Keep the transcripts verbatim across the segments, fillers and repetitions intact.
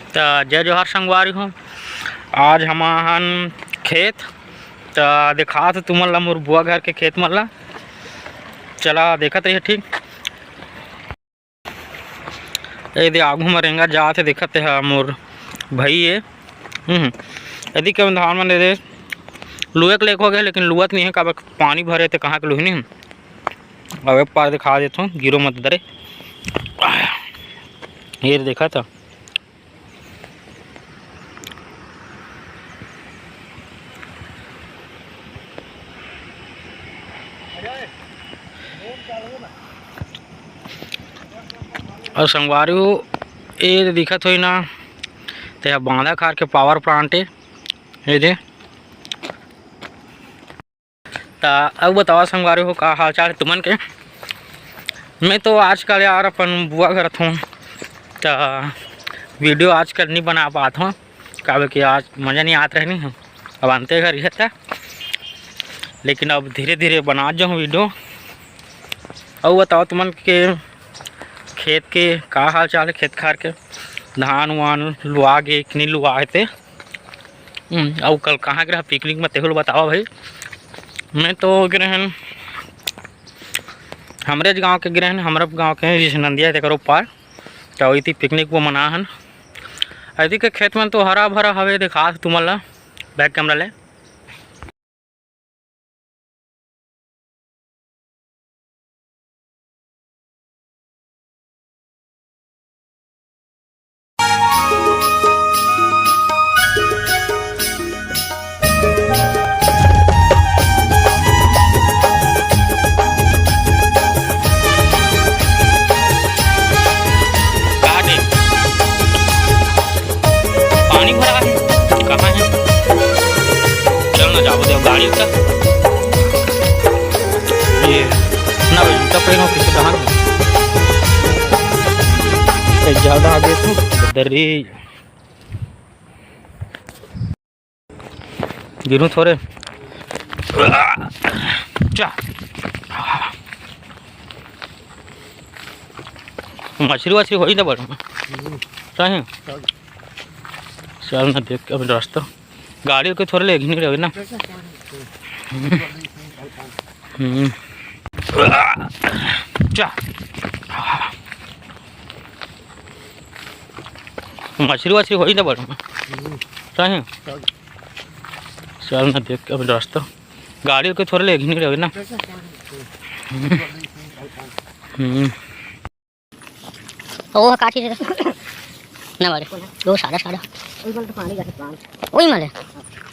त जय जोहार संगवारी हो, आज हम आहन खेत, त दिखात हो तुमन ला मोर बुआ घर के खेत मन ला। चला देखत रहिए, ठीक। ए दे आगू म रेंगा जात हे, देखत हे मोर भई ए। हम्म, यदि के धान मन दे लुए के लेक हो गए, लेकिन लुअत नहीं है, काबर पानी भरे ते कहाँ के लुही नहीं। अब एक पार दिखा देत हूँ, गिरो मत दरे। ये देखा था। अउ संगवारी हो, ए दिखत होई ना, ते ह बांधा खार के पावर प्लांट ए, ए दे। त अउ बतावा संगवारी हो, का हाल चाल हे तुमन के? मैं तो आजकल यार अपन बुआ घर हूँ, त वीडियो आजकल नहीं बना पात हूँ, काबर कि आज मज़ा नहीं आत रहनी हम। अब अंते घर ही था, लेकिन अब धीरे धीरे बना जाऊँ वीडियो। अउ बताओ तुमन के खेत के का हाल चाल हे, खेत खार के धान वान लुआ गे कि नहीं लुआ हे ते? हम्म, अउ कल कहाँ गे रहा पिकनिक में, तेहू ल बतावा भाई। मैं तो गे रहेन हमरेच गाँव के, गे रहेन हमर गाँव के, जैसे नंदिया हे तेकर ओ पार, त वही पिकनिक वो मना हन। अइती के खेत मन तो हरा भरा हवे, दिखात तुमन ला बैक कैमरा ले। का दे? पानी भरा है, कहाँ है? चल ना जाओ, देखो गाड़ी का। ये ना भाई, जूता पहनो, किसे कहाँ? ए, ज्यादा आगे तू, दर्री। गिरूं थोरे। जा। मछली वछली होई ना बड़। चाहे। चल ना देख के अब रास्ता। गाड़ी के थोड़े ले घिन रहे ना। हम्म। जा। मछली वछली होई ना बड़। चाहे। चल ना देख के अब रास्ता। गाड़ी के थोड़े ले घिन रहे ना। हम्म। ओ का चीज हे? ना मारे। वो सादा सादा। ओई माले।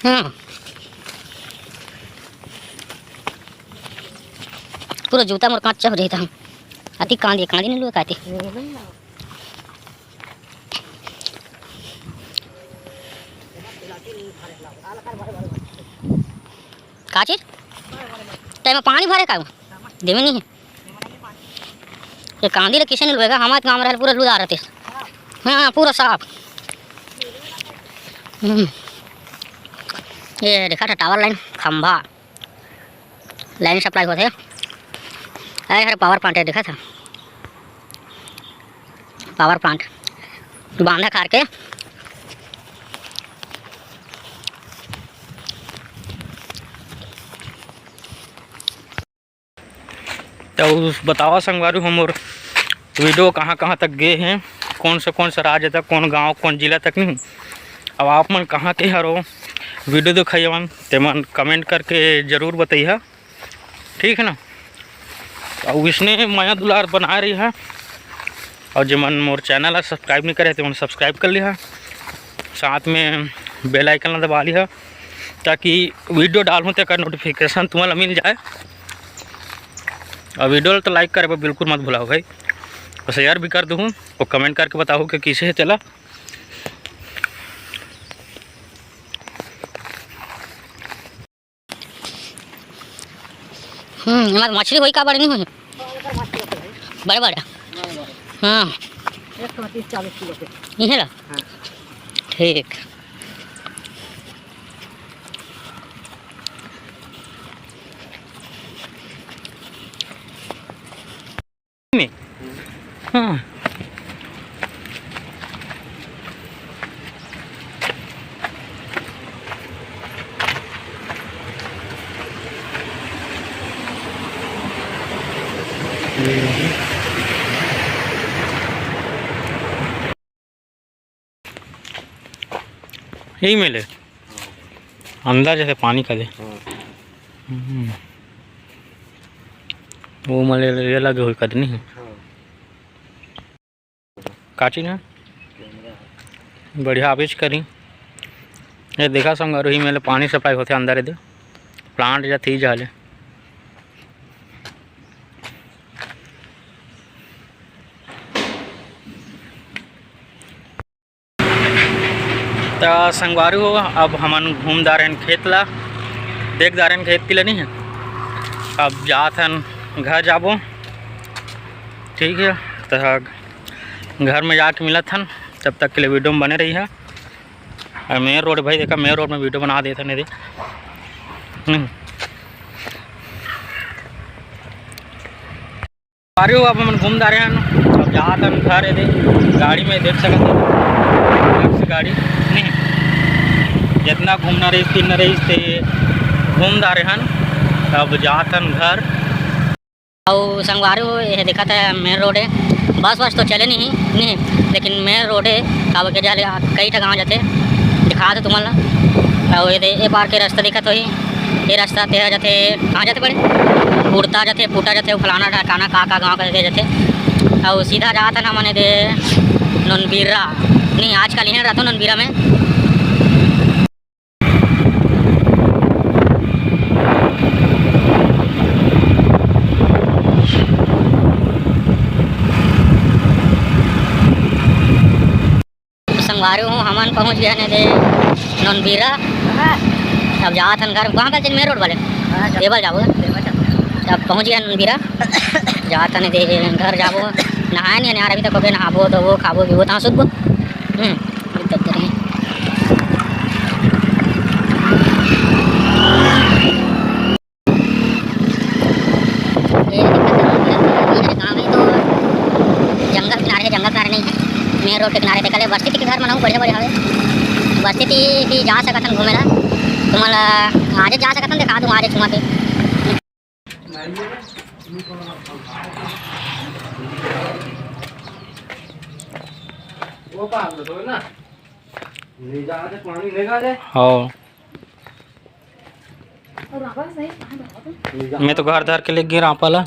हाँ। पूरा जूता मोर कांच हो जाता हम। अति कांदी, कांदी नहीं लुए काती। का चीज? तै में पानी भरे का? देवे नहीं है। ये कांदी ले किसे नहीं लुएगा? हमारे गाँव में रहल पूरा लुदा रहते। हाँ, पूरा साफ। हम्म। ये देखा था टावर लाइन, खंभा, लाइन सप्लाई होते। अरे हर पावर प्लांट है, देखा था। पावर प्लांट बांधा खार के। तो बतावा संगवारी हो मोर वीडियो कहाँ कहाँ तक गए हैं, कौन से कौन से राज्य तक, कौन गांव, कौन जिला तक नहीं। अब आप मन कहाँ के हरो वीडियो दिखाइए मन, ते मन कमेंट करके जरूर बताइए। ठीक है ना। अउ इसने मया दुलार बनाए रही है। अउ जेमन मोर चैनल ला सब्सक्राइब नहीं करे, तेमन सब्सक्राइब कर लिहा, साथ में बेल आइकन ला दबा लिहा, ताकि वीडियो डालहूँ तेकर नोटिफिकेशन तुमन ला मिल जाए। अउ वीडियो ला तो लाइक करे बर बिल्कुल मत भुलाओ भाई, अउ शेयर भी कर दूँ, अउ कमेंट करके बताओ कि किसे हे तेला। हम्म, एमा मछली होई का बड़े नहीं होई? बड़े बड़े। हाँ। एक सौ तीस चालीस किलो के। इहे ला? हाँ। ठीक। में। हाँ। नहीं मिले। अंदर जैसे पानी का दे। हाँ। हम्म। वो मले ये लगे हुई कदनी है। हाँ। काची ना? बढ़िया आबेच करी। ये देखा संगवारी हो, एमे ले पानी सप्लाई होथे अंदर एदे। प्लांट जाथे जाले। त संगवारी हो, अब हमन घूम डारेन खेत ला, देख डारेन खेत के ले नहीं है। अब जात हन घर जाबो, ठीक है। त घर में जाके मिलत हन, तब तक के लिए वीडियो में बने रही है। और मेन रोड भाई देखा, मेन रोड में वीडियो बना देत हन एदे। हम्म। अरे वो अब हमन घूम डारे हन, अब जात हन घर एदे। गाड़ी में देख सकत हो, टैक्सी गाड़ी नहीं, जितना घूमना रहिस, फिरना रहिस, ते घूम डारे हन। अब जात हन घर। अउ संगवारी हो, ये देखत है मेन रोड है, बस वस तो चले नहीं, नहीं, लेकिन मेन रोड है, काबर के जहर कई ठा गाँव जाथे, दिखा दो तुमन ला। अउ ये दे, ये पार के रास्ता दिखत होही, ये रास्ता ते ह जाथे, कहाँ जाथे बड़े? पुरता जाथे, पुटा जाथे, फलाना ढकाना का, का गाँव का जाथे। अउ सीधा जात है ना, मने दे नोनबीरा, नहीं, आजकल यहाँ रहता नोनबीरा में। संगवारी हो, हमन पहुंच गए हन एदे नोनबीरा। अब जात हन घर। कहाँ पे? मेन रोड वाले हाँ, टेबल जाबो। टेबल जाबो। अब पहुंच गए हन नोनबीरा। जात हन एदे घर जाबो। नहाए नहीं यार, अभी तक हो गए, नहाबो, धोबो, खाबो, पीबो, तहाँ सुतबो। हम्म, दिक्कत करें। ये दिक्कत है, ये गाँव में तो जंगल किनारे है, जंगल किनारे नहीं है, मेन रोड के किनारे। देखा ले, बस्ती के घर मन अउ बढ़िया बढ़िया हवे। बस्ती ती भी जा सकत हन घूमे ला, तुमन ला आजे जा सकत हन, दिखा दूँ आजे छुआ के। वो पार लो ना, ले जा, आजे पानी लेगा ले। हाँ। मैं तो घर धर के ले गे रापा ला।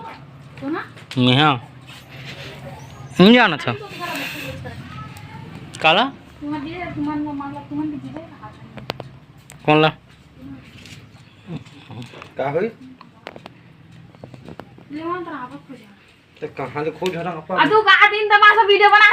मेहा नहीं जाना था। काला? कौन ला? का होई? ते कहाँ ले खोज रहा? आ तू का दिन तमाशा वीडियो बना